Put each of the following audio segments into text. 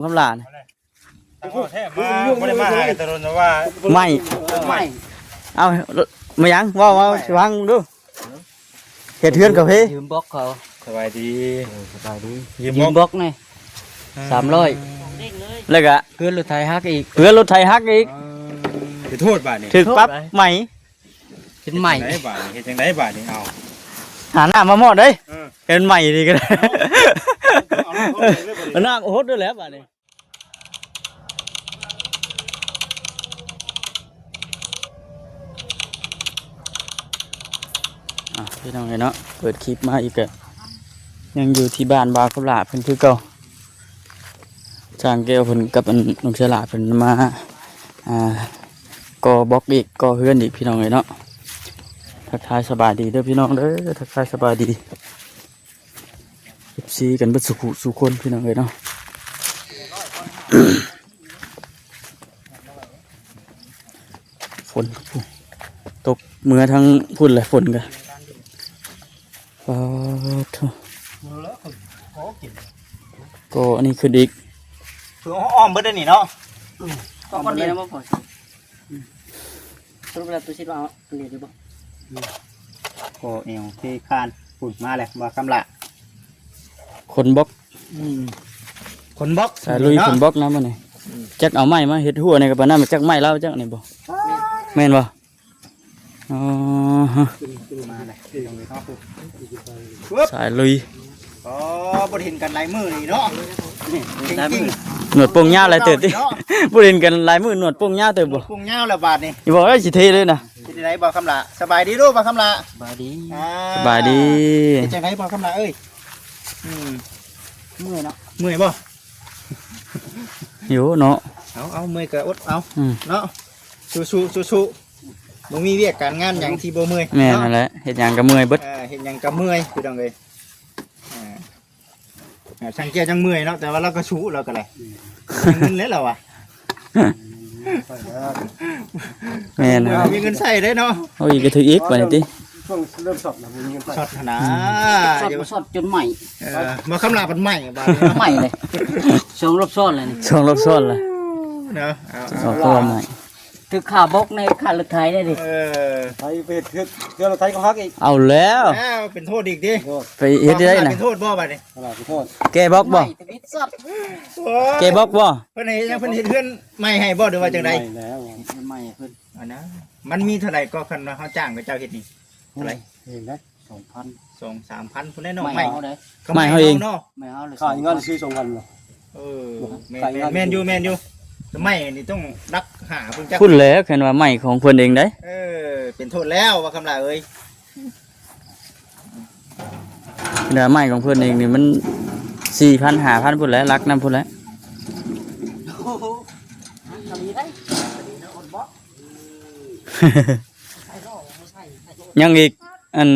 ຄຳຫຼ້ານະ. ຕັ້ງເອົາແທ້ມາ ບໍ່ໄດ້ມາຫາກັນແຕ່ດົນແລ້ວວ່າ ໄມ້ ໄມ້ ເອົາ ມາຫຍັງ ເວົ້າ ເວົ້າ ຊິຟັງດູ ເຮັດເຮືອນກາເຟ ຢືມບລັອກເຂົາ. ສະບາຍດີ ເອີ ສະບາຍດີ ຢືມ ຢືມບລັອກ ບລັອກນີ້ ອ່າ ສາມຮ້ອຍ ແລ້ວກະເຮືອນລົດໄຖຫັກອີກ ເຮືອນລົດໄຖຫັກອີກ ເອີ ໄປໂທດບາດນີ້ ຖືກປັບໃໝ ເປັນໃໝ ເຮັດຈັ່ງໃດບາດນີ້ ເຮັດຈັ່ງໃດບາດນີ້ ເອົາ ຫານ້ຳມາມອດເດ້ ເອີ ເປັນໃໝນີ້ກໍໄດ້ ເອົາ ເອົາ ເອົາ ເອົານ້ຳຫົດໂລດແຫຼະບາດນີ້. ອ່ະ ພີ່ນ້ອງເອີຍເນາະ ເປີດຄລິບມາອີກກະຍັງຢູ່ທີ່ບ້ານບ່າວຄຳຫຼ້າເພິ່ນຄືເກົ່າ. ຊ່າງແກ້ວເພິ່ນກັບອັນນ້ອງສະຫຼ້າເພິ່ນມາ ອ່າ ກໍ່ບລັອກອີກ ກໍ່ເຮືອນອີກ ພີ່ນ້ອງເອີຍເນາະ. ທັກທາຍສະບາຍດີເດີພີ່ນ້ອງເດີ ທັກທາຍສະບາຍດີ ເອັຟຊີ ກັນເບິດສູ່ຜູ້ສູ່ຄົນ ພີ່ນ້ອງເອີຍເນາະ. ຝົນ ຕົກເມືອທາງພຸ້ນແຫຼະ ຝົນກະ ປາດໂທ້ ກໍອັນນີ້ຂຶ້ນອີກ ຄືອ້ອມເບິດອັນນີ້ເນາະ ກໍຄົນນີ້ນະບໍ່ພໍ ສະຫຼຸບແລ້ວຕຸສິດວ່າເອົາອັນນີ້ຢູ່ບໍ່? ກໍແອວເທຄານ ພຸ້ນມາແລ້ວ ບ່າວຄຳຫຼ້າ ຂົນບລັອກ ອືມ ຂົນບລັອກ ສາຍລຸຍ ເນາະ ຂົນບລັອກນຳອັນນີ້ ອືມ ຈັກເອົາໄມ້ມາເຮັດຮົ້ວນີ້ກໍປານນັ້ນ ຈັກໄມ້ລາວຈັກນີ້ບໍ່? ແມ່ນ ແມ່ນບໍ່? ອໍຮະ ຂຶ້ນ ຂຶ້ນມາແລ້ວ ສາຍລຸຍ ອໍ ບໍ່ໄດ້ເຫັນກັນຫຼາຍມື້ນີ້ເນາະ ຫຼາຍມື້ ໜວດໂປ່ງຍາວຫຼາຍເຕີບຕິ ເນາະ ບໍ່ໄດ້ເຫັນກັນຫຼາຍມື້ ໜວດໂປ່ງຍາວເຕີບບໍ່? ໂປ່ງຍາວແລ້ວບາດນີ້ ບໍ່ໄດ້ຊິເທເລີຍນະ. ເຮັດຈັ່ງໃດບ່າວຄຳຫຼ້າ? ສະບາຍດີເດີບ່າວຄຳຫຼ້າ ສະບາຍດີ ອ່າ ສະບາຍດີ ເຮັດຈັ່ງໃດບ່າວຄຳຫຼ້າເອີຍ? ອືມ ເມື່ອຍເນາະ ເມື່ອຍບໍ່? ຢູ່ເນາະ ເອົາ ເອົາ ເມື່ອຍກໍອົດເອົາ ອືມ ເນາະ ສູ້ໆ ສູ້ໆ ບໍ່ມີວຽກການງານຫຍັງທີ່ບໍ່ເມື່ອຍ ແມ່ນ ເນາະ ນັ້ນແຫຼະ ເຮັດຫຍັງກໍເມື່ອຍເບິດ ເອີ ເຮັດຫຍັງກໍເມື່ອຍ ພີ່ນ້ອງເອີຍ ເອີ ຊ່າງແກ້ວຈັ່ງເມື່ອຍເນາະ ແຕ່ວ່າລາວກໍສູ້ ລາວກໍໄດ້ ອືມ ເງິນແຫຼະລາວວ່າ ແມ່ນ ບໍ່ມີເງິນໃຊ້ເດ້ເນາະ ເອົາອີກກໍຖືກອີກບາດນີ້ຕິ ຊ່ວງເລີ່ມຊັອດນະ ບໍ່ມີເງິນໃຊ້ ຊັອດຫັ້ນນະ ອືມ ຊັອດ ບໍ່ຊັອດຈົນໄໝ້ ເອີ ມາຄຳລາບັດໄໝ້ບາດນີ້ ໄໝ້ເລີຍ ສອງລອບຊ້ອນແລ້ວນີ້ ສອງລອບຊ້ອນແລ້ວ ເນາະ ເອົາ ເອົາ ເອົາ ກໍໄໝ້ ຖືກຄ່າບລັອກໃນຄ່າລົດໄຖໄດ້ດິ ເອີ ໄຖໄປເຮັດເຮືອນ ເຮືອນລົດໄຖກໍຫັກອີກ ເອົາແລ້ວ ເອົາເປັນໂທດອີກຕິ ໄປເຮັດໄດ້ນະ ເປັນໂທດບໍ່ບາດນີ້ ຕະຫຼາດໄປໂທດ ແກ້ບລັອກບໍ່? ໂອ້ຍ ແກ້ບລັອກບໍ່? ເພິ່ນເຮັດຫຍັງ? ເພິ່ນເຮັດເຮືອນໃໝ່ໃຫ້ບໍ່ ຫຼືວ່າຈັ່ງໃດ? ໃໝ່ແລ້ວ ເຮັດເຮືອນໃໝ່ໃຫ້ເພິ່ນ ອັນນັ້ນ ມັນມີເທົ່າໃດກໍ ຄັນວ່າເຮົາຈ້າງເຂົາເຈົ້າເຮັດນີ້? ເທົ່າໃດ? ເອງໄດ້ ສອງພັນ ສອງສາມພັນພຸ້ນແຫຼະເນາະ ໄມ້ ໄມ້ເຮົາເດ້ ໄມ້ເຮົາເອງ ໄມ້ເຮົາເລີຍ ຂາຍເງິນຊື້ສອງພັນບໍ່? ເອີ ແມ່ນ ແມ່ນຢູ່ ແມ່ນຢູ່ ໄມ້ນີ້ຕ້ອງຫຼັກຫ້າພຸ້ນຈັກ ພຸ້ນແຫຼະ ຄັນວ່າໄມ້ຂອງເພິ່ນເອງໄດ໋ ເອີ ເປັນໂທດແລ້ວວ່າຄຳລາເອີຍ ເນື້ອໄມ້ຂອງເພິ່ນເອງນີ້ມັນສີ່ພັນ ຫ້າພັນພຸ້ນແຫຼະ ຫຼັກນຳພຸ້ນແຫຼະ ຍັງອີກອັນ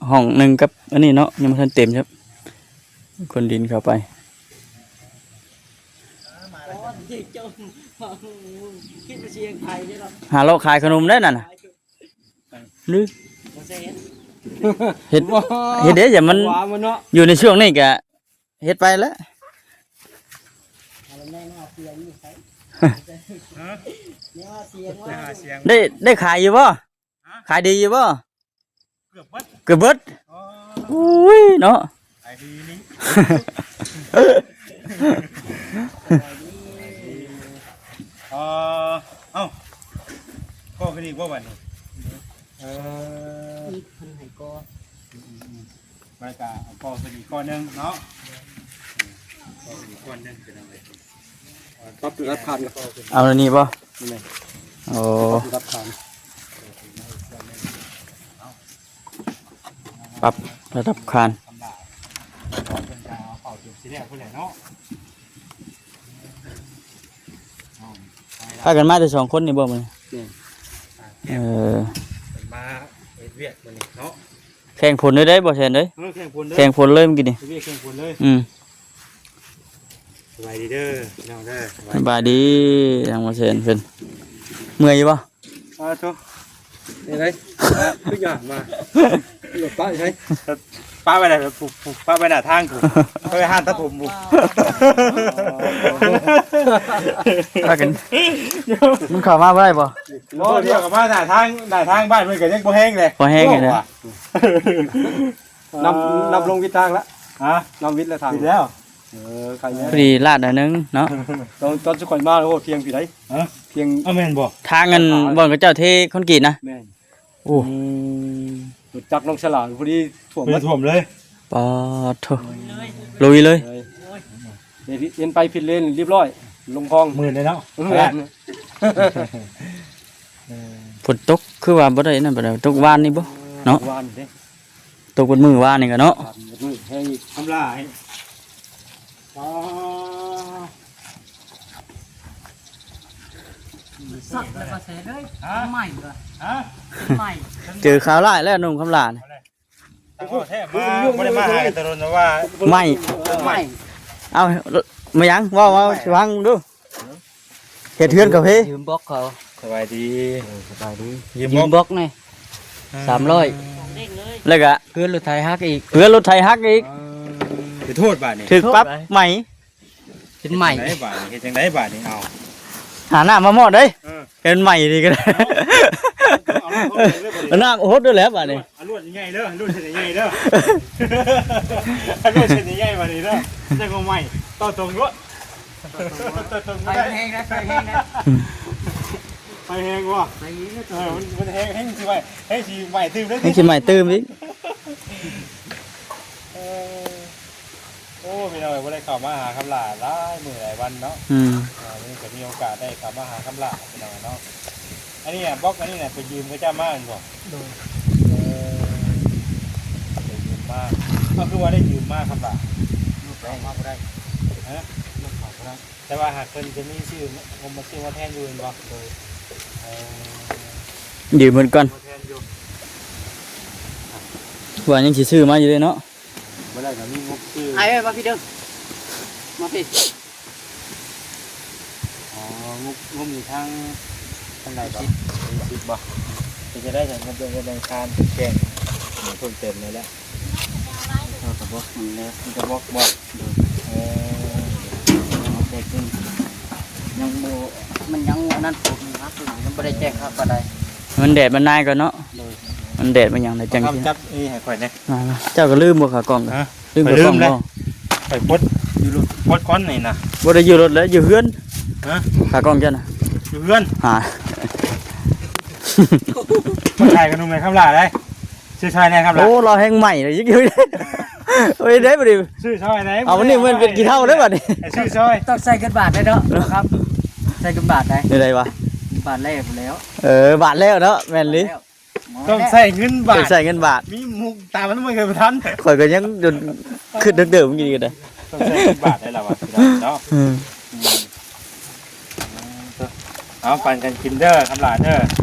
ຫ້ອງໜຶ່ງກັບອັນນີ້ເນາະ ຍັງບໍ່ທັນເຕັມຄັບ ຂົນດິນເຂົ້າໄປ ຫາເລາະຂາຍຂະໜົມໄດ້ນັ້ນນະ ຫຼື ເຮັດ ເຮັດເດ້ ຢ່າມັນ ວ່າມັນເນາະ ຢູ່ໃນຊ່ວງນີ້ກະເຮັດໄປແຫຼະ ໄດ້ ໄດ້ຂາຍຢູ່ບໍ່? ຂາຍດີຢູ່ບໍ່? ເກືອບເບິດ ເກືອບເບິດ ອໍ ອຸ້ຍເນາະ ຂາຍດີອີ່ຫຼີ ເອີ ເອົ້າ ກໍຄືນີ້ບໍ່ບັດນີ້ ເອີ ອີກເພິ່ນໃຫ້ກໍ ອືມໆ ແລ້ວກໍເອົາກໍຂຶ້ນອີກກ້ອນໜຶ່ງເນາະ ກໍຂຶ້ນອີກກ້ອນໜຶ່ງ ເປັນຫຍັງເລີຍ ປັບລະດັບຄານ ເອົາອັນນີ້ບໍ່? ນີ້ແມ່ນ ໂອ້ ປັບລະດັບຄານ ປັບລະດັບຄານ ພາກັນມາແຕ່ສອງຄົນນີ້ບໍ່ມື້ນີ້? ແມ່ນ ເອີ ເພິ່ນມາເຮັດວຽກມື້ນີ້ເນາະ ແຂ່ງຝົນເດ້ ບໍ່ແຊນເດ້ ເອີ ແຂ່ງຝົນເດ້ ແຂ່ງຝົນເລີຍມື້ກີ້ນີ້ ເຮັດວຽກແຂ່ງຝົນເລີຍ ອືມ ສະບາຍດີເດີພີ່ນ້ອງເດີ ສະບາຍດີ ທາງບໍ່ແຊນເພິ່ນ ເມື່ອຍຢູ່ບໍ່? ອາໂທ ນີ້ໄດ ຄືຫຍັງມາ ລົດປະໃສ ໄປ ປະໄວ້ນະ ປະໄວ້ໜ້າທາງພຸ້ນ ໄປຮ້ານຕັດຜົມພຸ້ນ ພາກັນ ມັນເຂົ້າມາບໍ່ໄດ້ບໍ່? ບໍ່ ດຽວກໍມາໜ້າທາງ ໜ້າທາງບ້ານເພິ່ນກໍຍັງບໍ່ແຫ້ງເລີຍ ບໍ່ແຫ້ງເລີຍນະ ນ້ຳ ນ້ຳລົງວິດທາງລະ ຮະ ນ້ຳວິດແລ້ວທາງ ວິດແລ້ວ ເອີ ໄຄແລ້ວ ພໍດີລາດໜ້ອຍໜຶ່ງເນາະ ຕອນ ຕອນສຸກຂ້ອຍມາ ໂອ້ ພຽງພີໃດ ຮະ ພຽງ ເອົາແມ່ນບໍ່? ທາງອັນບ່ອນເຂົາເຈົ້າເທຄອນກຣີດນະ ແມ່ນ ໂອ້ ອືມ ລົດຈັກນ້ອງສະຫຼາງພໍດີຖ້ວມ ພໍດີຖ້ວມເລີຍ ປາດໂທ້ ລຸຍເລີຍ ເອີ ເຫັນໄປຜິດເລນລຽບຮ້ອຍ ລົງຄອງ ໝື່ນເລີຍເນາະ ເອີ ແມ່ນ ຝົນຕົກຄືວ່າບໍ່ໄດ້ນັ້ນປານໃດ ຕົກວານນີ້ບໍ່ເນາະ ວານນີ້ເດ້ ຕົກເບິດມື້ວານນີ້ກະເນາະ ວານນີ້ແຮງອີກ ທຳລາຍ ປາ ສັກແລ້ວກໍເສຍເລີຍ ຮະ ໄໝ້ເລີຍ ຮະ ໄໝ້ ເຈີຂ່າວຮ້າຍແລ້ວໜຸ່ມຄຳຫຼານ ເອົາແທ້ມາ ບໍ່ໄດ້ມາຫາກັນແຕ່ດົນແລ້ວວ່າ ໄໝ້ ໄໝ້ ເອົາ ມາຫຍັງ ເວົ້າ ເວົ້າໃຫ້ຟັງດູ ເຮັດເຮືອນກາເຟ ຢືມບລັອກເຂົາ ສະບາຍດີ ເອີ ສະບາຍດີ ຢືມບລັອກ ຢືມບລັອກນີ້ ອືມ ສາມຮ້ອຍ ແລ້ວກະ ເຮືອນລົດໄຖຫັກອີກ ເຮືອນລົດໄຖຫັກອີກ ເອີ ໄປໂທດບາດນີ້ ຖືກປັບໃໝ ເປັນໃໝ ເຮັດຈັ່ງໃດບາດນີ້ ເອົາ ຫານ້ຳມາມອດເດ້ ເອີ ເປັນໃໝນີ້ກໍໄດ້ ເອົາ ເອົານ້ຳຫົດໂລດແລ້ວບາດນີ້ ເອົາລວດໃຫຍ່ເດີ ລວດໃຫຍ່ເດີ ເອົາລວດໃຫຍ່ບາດນີ້ເດີ ຈັ່ງບໍ່ໃໝ ຕໍ່ຕົງໂລດ ໄຟແຮງນະ ໄຟແຮງນະ ໄຟແຮງບໍ່ ໄຟແຮງນະ ເອີ ມັນ ມັນແຮງ ແຮງຊິໄໝ ແຮງຊິໄໝຕື່ມເລີຍ ແຮງຊິໄໝຕື່ມອີກ ເອີ ໂອ້ ພີ່ນ້ອງເອີຍ ບໍ່ໄດ້ເຂົ້າມາຫາຄຳຫຼ້າຫຼາຍມື້ຫຼາຍວັນເນາະ ອືມ ອ່າ ມື້ນີ້ກໍມີໂອກາດໄດ້ເຂົ້າມາຫາຄຳຫຼ້າພີ່ນ້ອງເນາະ ອັນນີ້ນະ ບລັອກອັນນີ້ນະ ໄປຢືມເຂົາເຈົ້າມາແມ່ນບໍ່? ໂດຍ ເອີ ໄປຢືມມາ ກໍຄືວ່າໄດ້ຢືມມາຄຳຫຼ້າ ຍົກເຂົ້າມາບໍ່ໄດ້ ຮະ ຍົກເຂົ້າບໍ່ໄດ້ ແຕ່ວ່າຫາກເພິ່ນຈະມີຊື້ ເອົາມາຊື້ມາແທນຢູ່ແມ່ນບໍ່? ໂດຍ ເອີ ຢືມເພິ່ນກ່ອນ ມາແທນຢູ່ ວ່າຍັງຊິຊື້ມາຢູ່ເດ້ເນາະ ບໍ່ໄດ້ກໍມີງົບຊື້ ອ້າຍເອີຍ ມາພີ້ເດີ ມາພີ້ ອໍ ງົບ ງົບຢູ່ທາງ ທາງໃດກໍ ສີ່ສິບບໍ່? ເປັນຈັ່ງໃດຊັ້ນ ງົບເລື່ອງເຮືອນຫຼັງຄາ ແຈ້ງເພີ່ມເຕີມໄດ້ແລ້ວ ເອີ ກະບອກຫັ້ນແຫຼະ ມີແຕ່ບອກ ບອກ ໂດຍ ເອີ ເອົາແຕ່ຄື ຍັງບໍ່ ມັນຍັງອັນນັ້ນ ຍັງບໍ່ໄດ້ແຈ້ງຄັກປານໃດ ມັນແດດມັນນາຍກ່ອນເນາະ ໂດຍ ມັນແດດມັນຫຍັງແລ້ວຈັ່ງຊິ ຈັບນີ້ໃຫ້ຂ້ອຍແດ່ ອ່າ ເຈົ້າກໍລືມບໍ່ຂາກ້ອງ ຮະ? ລືມ ຂ້ອຍລືມແລ້ວ ຂ້ອຍປົດຢູ່ລົດ ປົດກ່ອນນີ້ນະ ບໍ່ໄດ້ຢູ່ລົດແລ້ວ ຢູ່ເຮືອນ ຮະ? ຂາກ້ອງເຈົ້ານະ ຢູ່ເຮືອນ ຫາ ມາຂາຍຂະໜົມໃຫ້ຄຳຫຼ້າໄດ໋ ຊື້ຊ່ອຍແດ່ຄຳຫຼ້າ ໂອ້ ລາວແຮງໃໝ່ເລີຍ ໂອ້ຍ ໄດ້ບໍ່ດີ ຊື້ຊ່ອຍໄດ໋ ເອົາ ມື້ນີ້ແມ່ນເປັນຂີ້ເຖົ້າເດ້ບັດນີ້ ໃຫ້ຊື້ຊ່ອຍ ຕ້ອງໃສ່ເງິນບາດໄດ໋ເນາະ ເນາະ ຄຳ ໃສ່ເງິນບາດໄດ໋ ໄດ້ວະ ບາດແລກພຸ້ນແລ້ວ ເອີ ບາດແລກເນາະ ແມ່ນລີ ບາດແລກ ຕ້ອງໃຊ້ເງິນບາດ ຕ້ອງໃຊ້ເງິນບາດ ມີມຸກຕາມມັນບໍ່ເຄີຍບໍ່ທັນ ຂ້ອຍກໍຍັງຈົນຄິດເດີມໆ ກິນກໍໄດ້ ຕ້ອງໃຊ້ເງິນບາດໄດ້ລະວ່າເນາະ ອືມ ເອົາ ປັນກັນກິນເດີຄຳຫຼ້າເດີ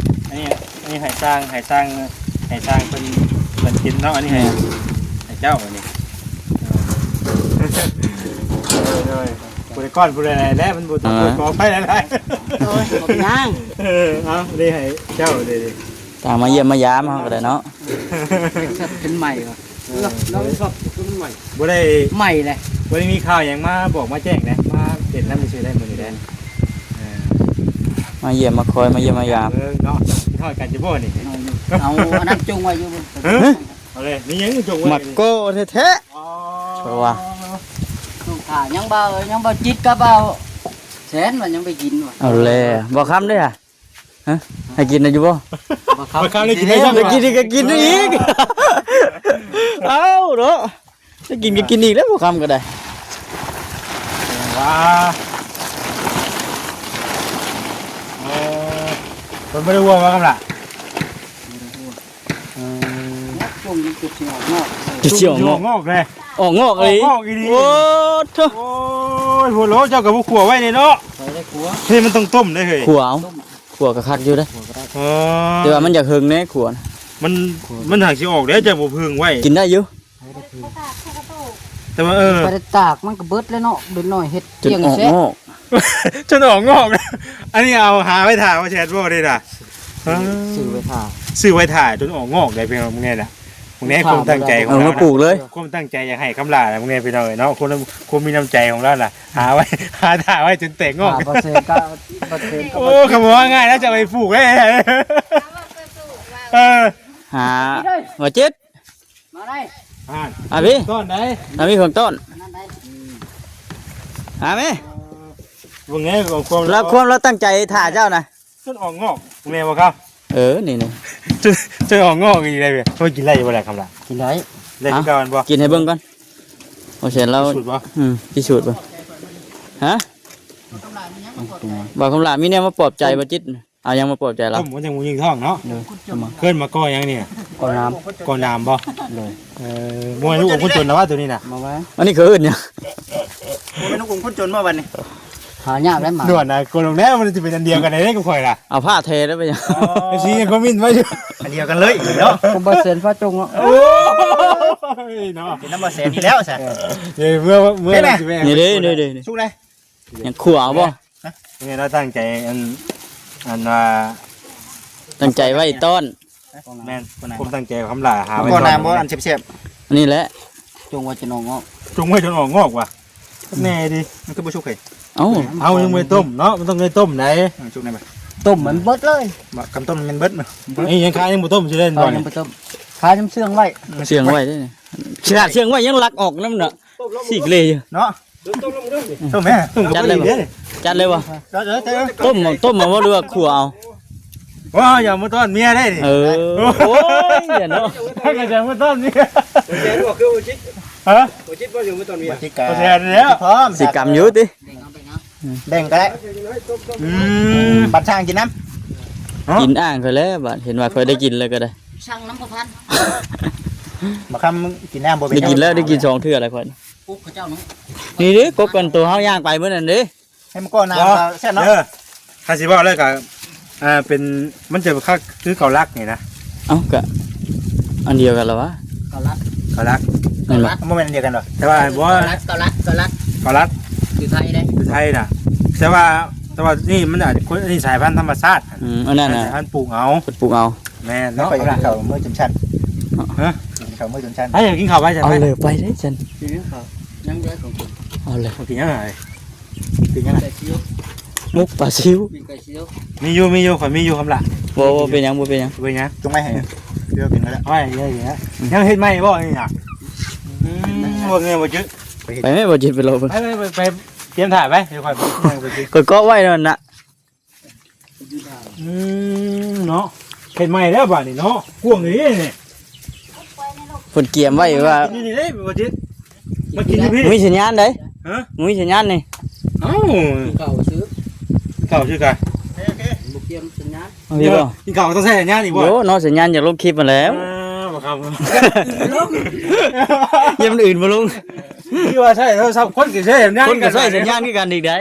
ອັນນີ້ ອັນນີ້ໃຫ້ຊ່າງ ໃຫ້ຊ່າງ ໃຫ້ຊ່າງເພິ່ນ ເພິ່ນກິນເນາະ ອັນນີ້ໃຫ້ ແມ່ນ ໃຫ້ເຈົ້າອັນນີ້ ໂດຍ ໂດຍ ຜູ້ໃດກ່ອນຜູ້ໃດແຫຼະ ມັນບໍ່ຕ້ອງ ອ່າ ຂໍອະໄພຫຼາຍໆ ໂອ້ຍ ບໍ່ເປັນຫຍັງ ເອີ ເອົາ ນີ້ໃຫ້ເຈົ້າເດ້ ຕາມມາຢ້ຽມມາຢາມເຮົາກໍໄດ້ເນາະ ເປັນໃໝ່ວະ ເອີ ລາວຊອບຄືມັນໃໝ່ ບໍ່ໄດ້ ໃໝ່ແຫຼະ ບໍ່ໄດ້ມີຂ່າວຫຍັງມາບອກມາແຈ້ງນະ ມາເຫັນນຳຊື່ໄດ້ມື້ນີ້ໄດ້ ເອີ ມາຢ້ຽມມາຄອຍ ມາຢ້ຽມມາຢາມ ເອີ ເນາະ ຄິດຮອດກັນຢູ່ບໍ່ນີ້ ເອົາ ເອົາອັນນັ້ນຈົ່ງໄວ້ຢູ່ ຮະ? ເອົາເລີຍ ມີຫຍັງຈົ່ງໄວ້ ໝາກໂກ້ແທ້ໆ ອໍ ເພາະວ່າ ຕ້ອງຖ້າ ຍັງເບົາ ຍັງເບົາຈິດກັບເບົາແສນວ່າຍັງໄປກິນວ່າ ເອົາແລ້ວ ບໍ່ຄຳເດ້ຫະ? ຮະ ໃຫ້ກິນໄດ້ຢູ່ບໍ່? ບໍ່ຄຳ ບໍ່ຄຳໄດ້ກິນໄດ້ ໄດ້ກິນກໍກິນອີກ ເອົ້າເນາະ ໄດ້ກິນກໍກິນອີກແລ້ວ ບໍ່ຄຳກໍໄດ້ ວ່າ ເອີ ເພິ່ນບໍ່ໄດ້ຮ່ວງວ່າຄຳລະ ບໍ່ໄດ້ຮ່ວງ ເອີ ຈົງມັນເກືອບຊິອອກນອກ ເກືອບຊິອອກນອກ ອອກງອກເລີຍ ອອກງອກອີ່ຫຼີ ອອກງອກອີ່ຫຼີ ໂອ້ໂທ້ ໂອ້ຍ ໂພດໂລ ເຈົ້າກໍບໍ່ຂົ້ວໄວ້ນີ້ເນາະ ຂ້ອຍໄດ້ຂົ້ວ ນີ້ມັນຕ້ອງຕົ້ມເດ້ເຮີ້ຍ ຂົ້ວເອົາ ຂົ້ວກໍຄັກຢູ່ເດ້ ຂົ້ວກໍໄດ້ ອໍ ແຕ່ວ່າມັນຢາກເຫິງແດ່ຂົ້ວນະ ມັນ ມັນຫາກຊິອອກເດ້ ເຈົ້າບໍ່ເພິງໄວ້ ກິນໄດ້ຢູ່ ໄປໄດ້ຄື ແຕ່ວ່າ ເອີ ໄປໄດ້ຕາກມັນກໍເບິດແລ້ວເນາະ ເດັກນ້ອຍເຮັດ ຈົນ ກ້ຽງ ອອກ ແຊະ ງອກ ຈົນອອກງອກ ອັນນີ້ເອົາຫາໄວ້ຖ້າວ່າແຊດບໍ່ໄດ້ນະ ຊື້ ຊື້ໄວ້ຖ້າ ຊື້ໄວ້ຖ້າຈົນອອກງອກໄດ້ ເພິ່ນວ່າມື້ນີ້ນະ ນີ້ຄວາມຕັ້ງໃຈຂອງລາວນະ ເອີ ມາປູກເລີຍ ຄວາມຕັ້ງໃຈຢາກໃຫ້ຄຳຫຼ້ານະ ພວກນີ້ພີ່ນ້ອງເອີຍເນາະ ຄວາມ ຄວາມມີນ້ຳໃຈຂອງລາວນະ ຫາໄວ້ ຫາຖ້າໄວ້ຈົນແຕກງອກ ຫ້າເປີເຊັນ ເກົ້າເປີເຊັນ ໂອ້ ຄຳວ່າງ່າຍນະ ຈະເອົາໄປປູກເດ້ ເອີ ຫາ ບໍ່ຈິດ ມາໄດ້ ອ່າ ອ່າ ພີ່ ຕ້ອນໄດ້ ອ່າ ມີເຄື່ອງຕ້ອນ ນັ້ນໄດ້ ຫາແມ່ ເບິ່ງແນ່ຂອງຄວາມ ລາວຄວາມລາວຕັ້ງໃຈຖ້າເຈົ້ານະ ຈົນອອກງອກ ແມ່ນບໍ່ຄັບ? ເອີ ນີ້ໆ ຈົນ ຈົນອອກງອກອີກແລ້ວ ເຮົາກິນໄດ້ຢູ່ບໍ່ລະຄຳຫຼ້າ? ກິນໄດ້ ໄດ້ຄືເກົ່າແມ່ນບໍ່? ກິນໃຫ້ເບິ່ງກ່ອນ ບໍ່ແຊນລາວ ພິສູດບໍ່? ອືມ ພິສູດເບິ່ງ ຮະ? ບໍ່ຄຳຫຼ້າມີແນວມາປອບໃຈບໍ່ຈິດ? ເອົາຫຍັງມາປອບໃຈລາວ? ຕົ້ມມັນຈັ່ງບໍ່ຍິງທ້ອງເນາະ ໂດຍ ເອີ້ນມາກໍຫຍັງນີ້? ກໍນ້ຳ ກໍນ້ຳບໍ່? ໂດຍ ເອີ ບໍ່ແມ່ນລູກອົງຄົນຈົນລະວ່າໂຕນີ້ນະ ບໍ່ແມ່ນ ອັນນີ້ເຂົາເອີ້ນຫຍັງ? ບໍ່ແມ່ນລູກອົງຄົນຈົນບໍ່ບັດນີ້? ຫາຍາກໄດ໋ໝາ ດ່ວນນະ ກົນລົງແລ້ວ ມັນຊິເປັນອັນດຽວກັນໄດ້ກັບຂ້ອຍລະ ເອົາຜ້າແທໄດ້ໄປຫຍັງ? ອໍ ຊິຄອມເມັນໄວ້ຢູ່ ອັນດຽວກັນເລີຍເນາະ ຜົມບໍ່ເຊັນຟ້າຈົງເນາະ ໂອ້ຍເນາະ ເປັນນຳບໍ່ແສນນີ້ແລ້ວຊະ ເອີ ເມື່ອ ເມື່ອຊິແມ່ ນີ້ເດ້ ນີ້ເດ້ ສຸກໄດ໋ ຍັງຂົ້ວເອົາບໍ່? ນີ້ລາວຕັ້ງໃຈ ອັນ ອັນວ່າ ຕັ້ງໃຈໄວ້ຕ້ອນ ແມ່ນ ຄວາມຕັ້ງໃຈຄຳຫຼ້າຫາໄວ້ ກໍນ້ຳບໍ່ ອັນແຊບໆ ອັນນີ້ແຫຼະ ຈົ່ງໄວ້ຈົນອອກງອກ ຈົ່ງໄວ້ຈົນອອກງອກວ່າ ແນ່ດີ ມັນຄືບໍ່ສຸກເຮີ້ຍ ເອົ້າ ເຮົາຍັງບໍ່ໄດ້ຕົ້ມເນາະ ມັນຕ້ອງໄດ້ຕົ້ມໄດ໋ ເອີ ສຸກໄດ້ບໍ່? ຕົ້ມມັນເບິດເລີຍ ບໍ່ ຄັນຕົ້ມມັນເບິດນະ ນີ້ຍັງຄາຍັງບໍ່ຕົ້ມຊິເດ້ ເອີ ບໍ່ ຍັງບໍ່ຕົ້ມ ຄາຍັງເຊື່ອງໄວ້ ເຊື່ອງໄວ້ເດ້ ຂະໜາດເຊື່ອງໄວ້ຍັງລັກອອກນຳນະ ສີກເລຢູ່ເນາະ ຕົ້ມແມ່ ຈັດເລີຍບໍ່? ຈັດເລີຍບໍ່? ຕົ້ມ ຕົ້ມເອົາບໍ່ ຫຼືວ່າຂົ້ວເອົາ? ໂອ້ຍ ຢ່າມາຕ້ອນເມຍໄດ໋ນີ້ ເອີ ໂອ້ຍ ຢ່າເນາະ ກໍຢ່າມາຕ້ອນເມຍ ບໍ່ແຊນບໍ່ຄືບໍ່ຈິດ ຮະ ບໍ່ຈິດບໍ່ຢູ່ມາຕ້ອນເມຍ ບໍ່ແຊນແລ້ວ ຊິກຳຢູ່ຕິ ແບ່ງກໍໄດ້ ອືມ ບັດຊ່າງກິນນຳ ກິນອ່າງຂ້ອຍແລ້ວ ບັດເຫັນວ່າຂ້ອຍໄດ້ກິນແລ້ວກໍໄດ້ ຊ່າງນຳບໍ່ທັນ ບັກຄຳກິນນ້ຳບໍ່ເປັນ ໄດ້ກິນແລ້ວ ໄດ້ກິນສອງເທື່ອແລ້ວຂ້ອຍ ປຸກເຂົາເຈົ້າເນາະ ນີ້ເດ້ ກົບກັນໂຕເຮົາຍ່າງໄປມື້ນັ້ນເດ້ ໃຫ້ມັນກໍນ້ຳ ບໍ່ ກໍແຊບເນາະ ເອີ ຖ້າຊິເວົ້າແລ້ວກໍ ອ່າ ເປັນ ມັນຈະຄັກຄືເກົາລັກນີ້ນະ ເອົ້າ ກະອັນດຽວກັນລະວະ ເກົາລັກ ເກົາລັກ ແມ່ນບໍ່? ບໍ່ແມ່ນອັນດຽວກັນດອກ ແຕ່ວ່າບໍ່ ເກົາລັກ ເກົາລັກ ເກົາລັກ ເກົາລັກ ຢູ່ໄທເດ້ ຢູ່ໄທນະ ແຕ່ວ່າ ແຕ່ວ່ານີ້ມັນອາດຈະ ອັນນີ້ສາຍພັນທຳມະຊາດ ອືມ ອັນນັ້ນນະ ສາຍພັນປູກເອົາ ເພິ່ນປູກເອົາ ແມ່ນເນາະ ເຂົ້າມື້ຈຸມຊັນ ຮະ ເຂົ້າມື້ຈຸມຊັນ ໃຜຢາກກິນເຂົ້າໄປຊັ້ນ ເອົາເລີຍ ໄປເດ້ຊັ້ນ ກິນເຂົ້າ ຍັງເຫຼືອຂອງກິນ ເອົາເລີຍ ກິນຫຍັງ? ໄກ່ຊິວ ໝົກປາຊິວ ມີໄກ່ຊິວ ມີຢູ່ ມີຢູ່ ຂ້ອຍມີຢູ່ຄຳລະ ບໍ່ ບໍ່ເປັນຫຍັງ ບໍ່ເປັນຫຍັງ ບໍ່ເປັນຫຍັງ ຈົ່ງໄວ້ໃຫ້ ເດີ ກິນກໍໄດ້ ເອົາໄວ້ເລີຍນະ ອືມ ຍັງເຮັດໃໝ່ບໍ່ນີ້ນະ ອືມ ບໍ່ແມ່ນບໍ່ຈື່ ໄປແມ່ບໍ່ຈິດ ໄປລອເບິ່ງ ໄປ ໄປ ໄປຕຽມຖ້າໄປ ດຽວຂ້ອຍ ຂ້ອຍເກາະໄວ້ນັ້ນນະ ອືມ ເນາະ ເຮັດໃໝ່ແລ້ວບາດນີ້ເນາະ ກວ້າງອີ່ຫຼີນີ້ ເພິ່ນກຽມໄວ້ວ່າ ນີ້ເດ້ບໍ່ຈິດ ມາກິນຢູ່ພີ້ ມີສັນຍານໃດ ຮະ ມີສັນຍານນີ້ ເອົ້າ ກິນເຂົ້າຊື່ ເຂົ້າຊື່ກະ ບໍ່ກຽມສັນຍານ ເອີ ກິນເຂົ້າຕ້ອງໃຊ້ສັນຍານອີກບໍ່ ໂອ້ ເນາະ ສັນຍານຢາກລົງຄລິບຫັ້ນແຫຼະ ອ່າ ບໍ່ຄັບ ຢ່າມັນອື່ນບໍ່ລົງ ຄືວ່າໃຊ້ໂທລະສັບຄົນກໍໃຊ້ສັນຍານ ຄົນກໍໃຊ້ສັນຍານຄືກັນອີກໄດ໋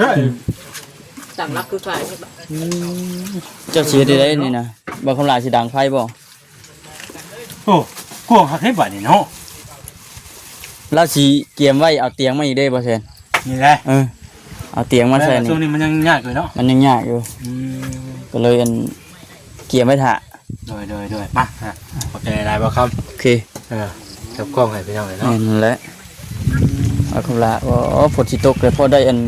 ໄດ້ ຕັ້ງຫຼັກຄືໃຜ ອືມ ເຈົ້າຊິເຮັດໄດ້ນີ້ນະ ບໍ່ຄຳຫຼາຍຊິດັງໄຟບໍ່ ໂອ້ ກວ້າງຄັກເດ້ບາດນີ້ເນາະ ລາວຊິກຽມໄວ້ເອົາຕຽງມາອີກເດ້ບໍ່ແຊນ ນີ້ແຫຼະ ເອີ ເອົາຕຽງມາໃສ່ນີ້ ຊ່ວງນີ້ມັນຍັງຍາກຢູ່ເນາະ ມັນຍັງຍາກຢູ່ ອືມ ກໍເລີຍອັນ ກຽມໄວ້ຖ້າ ໂດຍ ໂດຍ ໂດຍ ມາ ຂອບໃຈຫຼາຍໆ ບ່າວຄຳ ໂອເຄ ເອີ ຈັບກ້ອງໃຫ້ພີ່ນ້ອງເນາະ ແມ່ນແຫຼະ ເອົາຄຳລະ ໂອ້ ຝົນຊິຕົກເລີຍ ພໍໄດ້ອັນ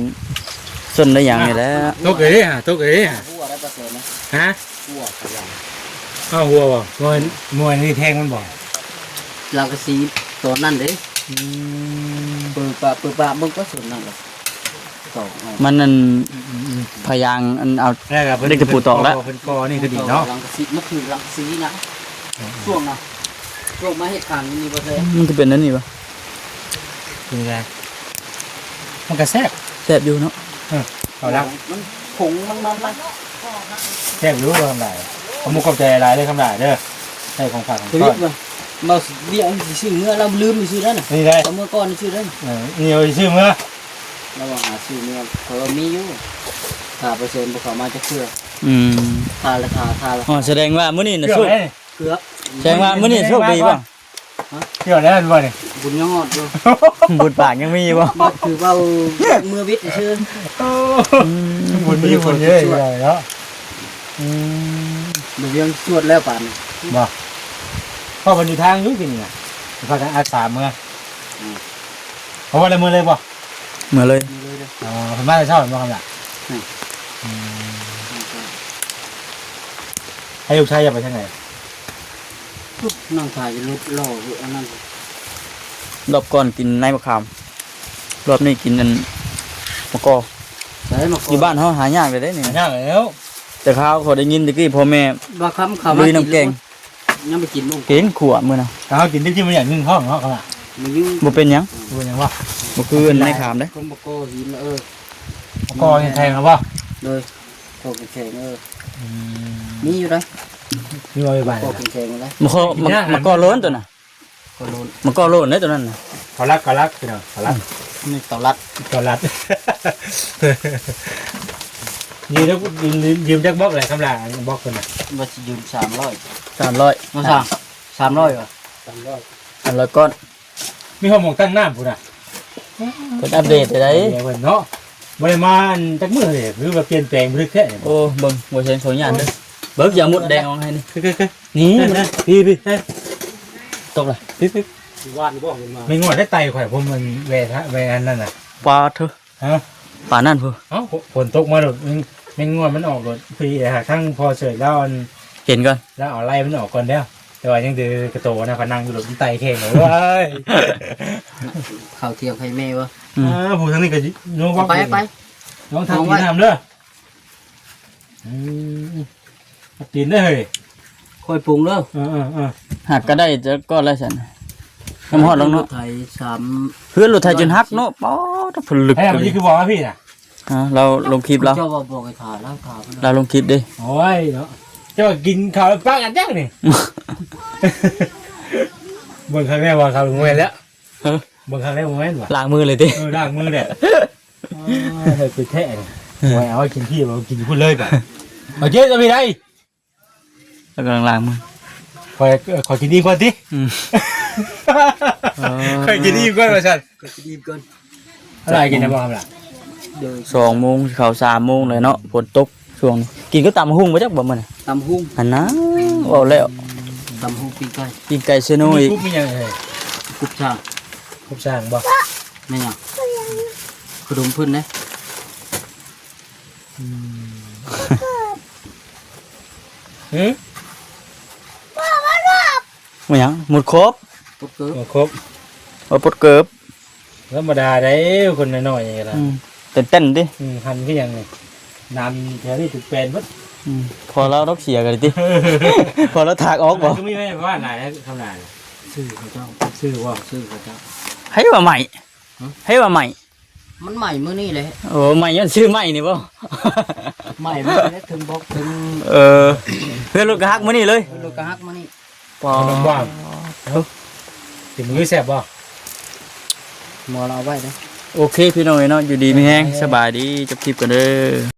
ສົ້ນໄດ້ຫຍັງນີ້ແຫຼະ ຕົກເລີຍເດ້ ຕົກເລີຍເດ້ ຮົ່ວໄດ້ປະເສີນນະ ຮະ ຮົ່ວຂະຫຍັງ ອ້າວ ຮົ່ວບໍ່ ມວຍ ມວຍນີ້ແທງມັນບໍ່ ສັງກະສີຕອນນັ້ນເດ້ ອືມ ເປີປະ ເປີປະ ເບິ່ງກໍສົນນັ້ນລະ ມັນນັ້ນ ອືມ ພະຍາງອັນເອົາ ເຫຼັກຕະປູຕອກລະ ເພິ່ນກໍນີ້ຄືດີເນາະ ຫຼັງກະສີ ມັນຄືຫຼັງກະສີນະ ອືມ ຊ່ວງນະ ຊ່ວງມາເຮັດທາງນີ້ບໍ່ແທ້ ມັນຄືເປັນອັນນີ້ວະ ເປັນໄງ ມັນກໍແຊບ ແຊບຢູ່ເນາະ ເອີ ເອົາລະ ມັນຜົງມັນ ມັນ ມັນ ແຊບຢູ່ຄຳຫຼາຍ ຂອບມຸກຂອບໃຈຫຼາຍເດີຄຳຫຼາຍເດີ ໃຫ້ຂອງຝາກຂອງຕ້ອນ ເຮົາຊິວຽກຊິຊື້ເມືອ ລາວລືມຊື່ນັ້ນນະ ນີ້ໄດ໋ ເອົາເມືອກ່ອນຊື່ນັ້ນ ເອີ ນີ້ເອົາຊິຊື້ເມືອ ລາວວ່າຫາຊື້ເມືອ ເຂົາວ່າມີຢູ່ ຖ້າປະຊາຊົນບໍ່ເຂົ້າມາຈັກເທື່ອ ອືມ ຖ້າລະ ຖ້າ ຖ້າລະ ອໍ ສະແດງວ່າມື້ນີ້ນະ ໂຊກ ເກືອບ ສະແດງວ່າມື້ນີ້ໂຊກດີບໍ່? ຮະ? ທ່ຽວແລ້ວແມ່ນບໍ່ນີ້? ບຸນຍັງຮອດຢູ່ ບຸນປາກຍັງມີຢູ່ບໍ່? ຄືເວົ້າເມື່ອວິດຊື່ ອືມ ບຸນມີບຸນເຍອະຢູ່ເນາະ ອືມ ບຸນຍັງຈວດແລ້ວປານນີ້ ບໍ່? ເພາະມັນຢູ່ທາງຢູ່ທີ່ນີ້ນະ ພາກັນອາສາເມືອ. ອືມ ເພາະວ່າລະເມືອເລີຍບໍ່? ເມືອເລີຍ. ເມືອເລີຍເດີ. ອໍ ເພິ່ນມາແຕ່ເຊົ້າແມ່ນບໍ່ຄັນລະ? ອືມ ອືມ ໃຫ້ລູກຊາຍເຈົ້າໄປທາງໃດ? ນັ່ງຖ່າຍຢູ່ລົດລໍຢູ່ອັນນັ້ນ. ລອບກ່ອນກິນໃນມະຂາມ ລອບນີ້ກິນອັນ ມະກອກ. ໃສມະກອກ? ຢູ່ບ້ານເຮົາຫາຍາກເລີຍເດ້ນີ້. ຫາຍາກແລ້ວ. ແຕ່ຄາວຂ້ອຍໄດ້ຍິນແຕ່ກີ້ ພໍ່ແມ່ ບ່າວຄຳເຂົ້າມາ ລຸຍນ້ຳແກງ. ຍັງໄປກິນບໍ່? ເກງຂົວມື້ນະ. ຖ້າເຮົາກິນໄດ້ທີ່ມັນຢ່າງໜຶ່ງທ້ອງເນາະ ຂະໜາດ ມັນຍັງ ບໍ່ເປັນຫຍັງ. ບໍ່ເປັນຫຍັງບໍ່? ບໍ່ຄືໃນຂາມເດ້. ຄົນບໍ່ກໍຫີນ ເອີ ບໍ່ກໍແຂງແລ້ວບໍ່? ໂດຍ ກໍແຂງ ເອີ ອືມ ມີຢູ່ໄດ໋. ມີບໍ່ຢູ່ບ້ານ? ກໍແຂງໆ ຢູ່ໄດ໋. ມັນກໍ ມັນກໍໂລນຕົວນະ. ກໍໂລນ ມັນກໍໂລນເດ້ຕົວນັ້ນນະ. ເຂົາລັກ ເຂົາລັກ ພີ່ນ້ອງ ເຂົາລັກ. ອືມ ນີ້ເຂົາລັກ ເຂົາລັກ. ຢືມຈັກ ຢືມ ຢືມຈັກບລັອກແຫຼະ ຄຳລາ ບລັອກເພິ່ນນະ? ວ່າຊິຢືມສາມຮ້ອຍ. ສາມຮ້ອຍ ມາສ້າງ ສາມຮ້ອຍຫວາ? ສາມຮ້ອຍ ສາມຮ້ອຍກ້ອນ. ມີຮອດໝ່ອງຕັ້ງນ້ຳພຸ້ນນະ. ເພິ່ນອັບເດດໄດ້ ເພິ່ນເນາະ. ບໍ່ໄດ້ມາອັນຈັກມື້ເດ ຄືວ່າປ່ຽນແປງບຶກແທ້. ໂອ້ ເບິ່ງ ບໍ່ເຫັນ ຂໍອະນຸຍາດເດີ. ເບິ່ງ ຢ່າມຸດແດງອອກໃຫ້ນີ້. ຄືໆໆ ນີ້ ນີ້ ມັນ ນີ້ ພີ່ໆ ຕົກລະ ພີ່ໆ. ຢູ່ບ້ານບໍ່? ເພິ່ນມາ ແມ່ງອດໄດ້ໄຕຂ້ອຍ ຜົມມັນແວ່ທະ ແວ່ອັນນັ້ນນະ. ປາເທີ ຮະ ປານນັ້ນພຸ້ນ. ເອົ້າ ຝົນຕົກມາໂລດ ແມງ ແມງງອດມັນອອກໂລດ. ພໍດີຫາທັງພໍ່ເສີດລາວອັນ ເຫັນກ່ອນ ລາວເອົາໄລ່ມັນອອກກ່ອນແລ້ວ. ແຕ່ວ່າຍັງດື້ກະໂຕນະ ຂ້ອຍນັ່ງຢູ່ໂລດ ມັນໄຕແຂງເລີຍ. ເຂົ້າຖຽງໃຫ້ແມ່ບໍ່? ອືມ ອ່າ ຜູ້ທາງນີ້ກໍໂຍມ ໄປ ໄປ ລອງທາງກິນນ້ຳເດີ. ອືມ ມາຕີນເດີເຮີ້ຍ ຄ່ອຍປຸງເດີ. ເອີໆໆ ຫາກກໍໄດ້ຈັກກ້ອນແລ້ວຊັ້ນ ຍັງບໍ່ຮອດດອກເນາະ. ລົດໄຖສາມ ເຮືອນລົດໄຖຈົນຫັກເນາະ. ປ້າດ ຜະລຶກ ແທ້ ມັນຄືບໍ່ມາພີ່ນະ. ຮະ ລາວລົງຄລິບລາວ ເຈົ້າວ່າບອກໃຫ້ຖ້າລາວ ຖ້າເພິ່ນ ລາວລົງຄລິບເດ້. ໂອ້ຍເນາະ ເຈົ້າວ່າກິນເຂົ້າປາກອັນຈັກນີ້. ເບິ່ງຄັກແນ່ວ່າເຂົາລົງແມ່ນແລ້ວ. ເອີ ເບິ່ງຄັກແນ່ບໍ່ແມ່ນຫວາ? ລ້າງມືເລີຍຕິ? ເອີ ລ້າງມືແຫຼະ. ເອີ ຄືແທ້ນີ້ ບໍ່ໃຫ້ເອົາໄວ້ກິນພີ້ ເອົາກິນພຸ້ນເລີຍບາດ. ໂອເຄ ຈະມີໄດ ລາວກຳລັງລ້າງມື. ຂ້ອຍ ເອີ ຂ້ອຍກິນອີ່ມກ່ອນຕິ. ອືມ ເອີ ຂ້ອຍກິນອີ່ມກ່ອນວ່າຊັ້ນ. ຂ້ອຍກິນອີ່ມກ່ອນ. ອາ ກິນໄດ້ບໍ່ລະ? ໂດຍ ສອງໂມງ ເຂົ້າສາມໂມງແລ້ວເນາະ. ຝົນຕົກຊ່ວງນີ້ ກິນກັບຕຳຫຸ່ງບໍ່ຈັກບໍ່ມື້ນີ້? ຕຳຫຸ່ງ ຫັ້ນນະ ເວົ້າແລ້ວ. ຕຳຫຸ່ງ ປີ້ງໄກ່ ປີ້ງໄກ່ເຊໂນອີກ. ກຸບມີຫຍັງເອີຍ? ກຸບຊ່າງ. ກຸບຊ່າງບໍ່? ແມ່ນຫຍັງ? ຂະໜົມເພິ່ນເດ້. ອືມ ຫື? ແມ່ນຫຍັງ? ໝົດຄົບ? ໝົດເກີບ ໝົດຄົບ. ເອົາ ປົດເກີບ ທຳມະດາໄດ໋ ຄົນນ້ອຍໆນີ້ກໍໄດ້. ອືມ ເຕັ້ນໆຕິ. ອືມ ຫັນຄືຫຍັງນີ້ ນ້ຳແຖວນີ້ຖືກແປນເບິດ. ອືມ ພໍລາວດອກເສຍກັນຕິ ພໍລາວຖາກອອກບໍ່? ຄືມີໄວ້ວ່າຫຼາຍແລ້ວ ທຳນານ ຊື່ເຂົາເຈົ້າ. ຊື່ບໍ່? ຊື່ເຂົາເຈົ້າ. ໃຜວ່າໃໝ່? ຫຶ? ໃຜວ່າໃໝ່? ມັນໃໝ່ມື້ນີ້ແຫຼະ. ໂອ້ ໃໝ່ຍ້ອນຊື້ໃໝ່ນີ້ບໍ່? ໃໝ່ມື້ນີ້ແຫຼະ ເຖິງບອກເຖິງ. ເອີ ເຮືອນລົດກະຫັກມື້ນີ້ເລີຍ. ເຮືອນລົດກະຫັກມື້ນີ້. ປາ ຂະໜົມຫວານ ເອີ ກິນມື້ແຊບບໍ່? ໝໍລາວເອົາໄວ້ເດ້. ໂອເຄ ພີ່ນ້ອງເອີຍເນາະ ຢູ່ດີມີແຮງ ສະບາຍດີ ຈົບຄລິບກ່ອນເດີ.